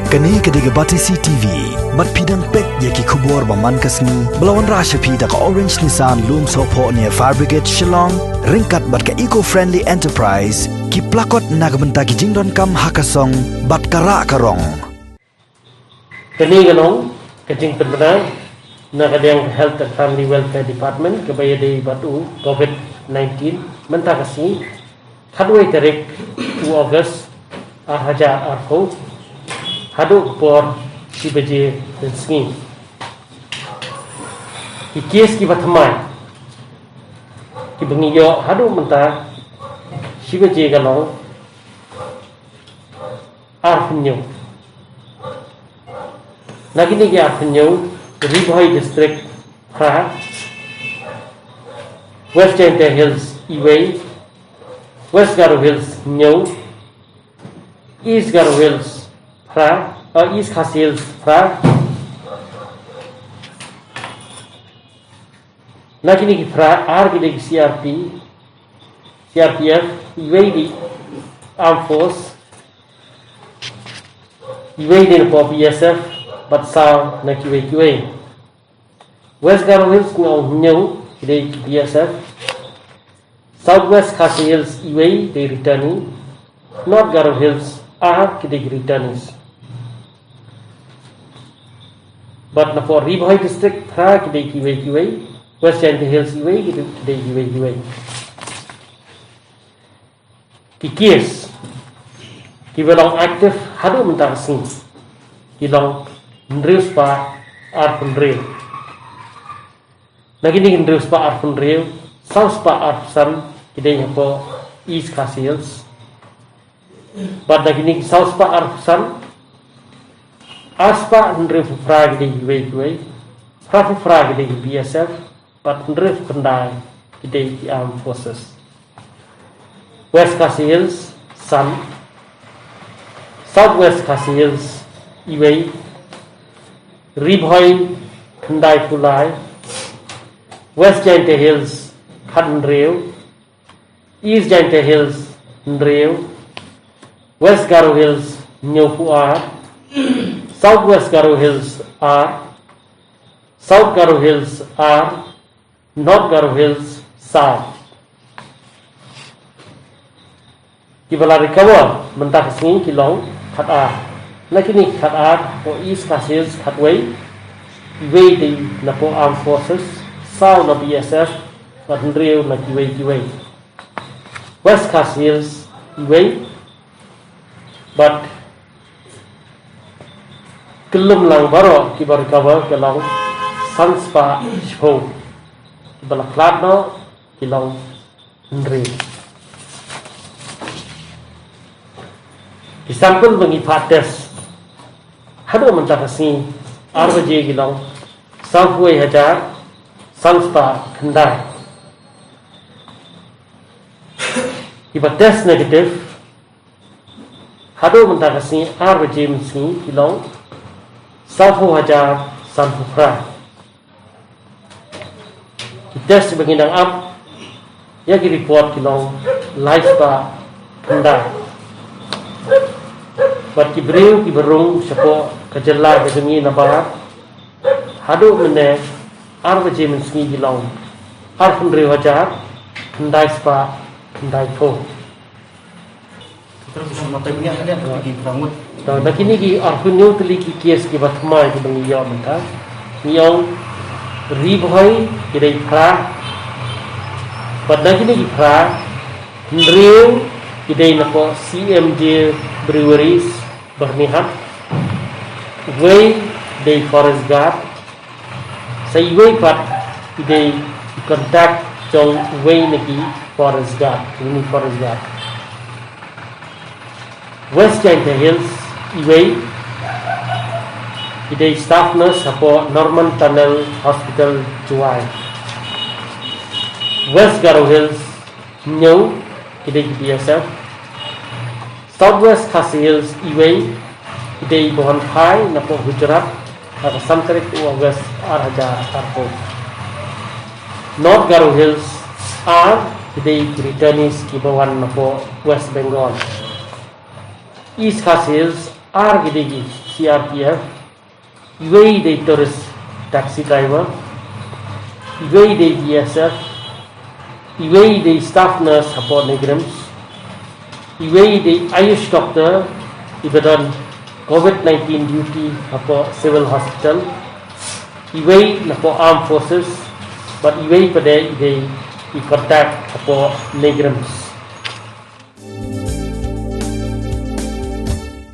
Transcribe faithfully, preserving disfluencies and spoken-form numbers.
Kane ka dei ka Batesi T V. Bad phi dang peit ïa ki khubor ba man ka sngi ba la wanrah sha phi da ka Orange Nissan Lumsohphoh near Fire Brigade Shillong, ryngkat bad ka Eco Friendly Enterprise, ki plakot na ka bynta ki jingdonkam ha ka song bad ka rah ka rong. Kane ka long ka jingpynbna na ka liang Health and Family Welfare Department kaba ïadei bad u COVID nineteen mynta ka sngi, khatwei tarik u August ar hajar arphew, haduh ka por shi baje mynsngi. Ki case kiba thymmai kiba ngi ïoh haduh mynta shi baje ka long arphew hynñiew. Na kine ki arphew hynñiew, Ri Bhoi District phra, West Jaintia Hills iwei, West Garo Hills hynñiew, East Garo Hills phra, uh, East Khasi Hills phra. Na kine ki phra, ar ki dei ki C R P, C R P F, iwei dei Armed Force, iwei dei napoh B S F, bad saw na kiwei kiwei. West Garo Hills nga ong hynñiew ki dei ki B S F. South West Khasi Hills iwei dei returnee. North Garo Hills ar ki dei ki returnees. Bad napoh Ri Bhoi District phra ki dei kiwei kiwei. West Jaintia Hills iwei ki dei, ki dei kiwei kiwei. Ki case kiba long active haduh mynta ka sngi ki long hynriew spah arphew hynriew. Na kine ki hynriew spah arphew hynriew, saw spah arphew san ki dei hapoh East Khasi Hills. Bad na kine ki saw spah arphew san, ar spah hynriewphew phra ki dei kiwei kiwei, phraphew phra ki dei ki B S F, bad hynriewphew khyndai ki dei ki Armed Forces. West Khasi Hills san, South West Khasi Hills iwei, Ri Bhoi khyndaiphew lai, West Jaintia Hills khathynriew, East Jaintia Hills hynriew, West Garo Hills hynñiewphew ar, South West Garo Hills ar, South Garo Hills ar, North Garo Hills saw. Kiba la recover mynta ka sngi ki long khatar. Na kine ki khatar, napoh East Khasi Hills khatwei, iwei dei napoh Armed Forces, saw na B S F, bad hynriew na kiwei kiwei. West Khasi Hills iwei, bad kyllum lang baroh kiba recover ki long san spah shiphew. Kiba la khlad noh ki long hynriew. Ki sample ba ngi phah test haduh mynta ka sngi ar baje ki long sawphew wei hajar san spah khyndai. Kiba test negative haduh mynta ka sngi ar baje mynsngi ki long sawphew hajar sanphew phra. Ki test ba ngi dang ap ïa ki report ki long lai spah khyndai. Bad ki briew kiba rung shapoh ka jylla ka jong ngi nabar haduh mynne ar baje mynsngi ki long arphew hynriew hajar khyndai spah khyndaiphew. To, da kine ki arphew hynñiew tylli ki case kiba thymmai kiba ngi ïoh mynta, ngi ong Ri Bhoi ki dei phra. Bad na kine ki phra, hynriew ki dei napoh C M J Breweries, Byrnihat. Wei dei Forest Guard. Sa iwei pat i dei i contact jong iwei na ki Forest Guard, ini Forest Guard. West Jaintia Hills iwei i dei staff nurse hapoh Norman Tunnel Hospital, Jowai. West Garo Hills hynñiew ki dei ki B S F. South West Khasi Hills iwei ki dei ba wan phai napoh Gujarat ha ka san tarik u August ar hajar arphew. North Garo Hills ar ki dei ki returnees kiba wan napoh West Bengal. East Khasi Hills Ar ki dei ki C R P F, iwei dei tourist taxi driver, iwei dei B S F, iwei dei staff nurse hapoh NEIGRIHMS, iwei dei Ayush doctor iba don COVID nineteen duty hapoh Civil Hospital, iwei napoh Armed Forces, bad iwei pat dei i dei i contact hapoh NEIGRIHMS.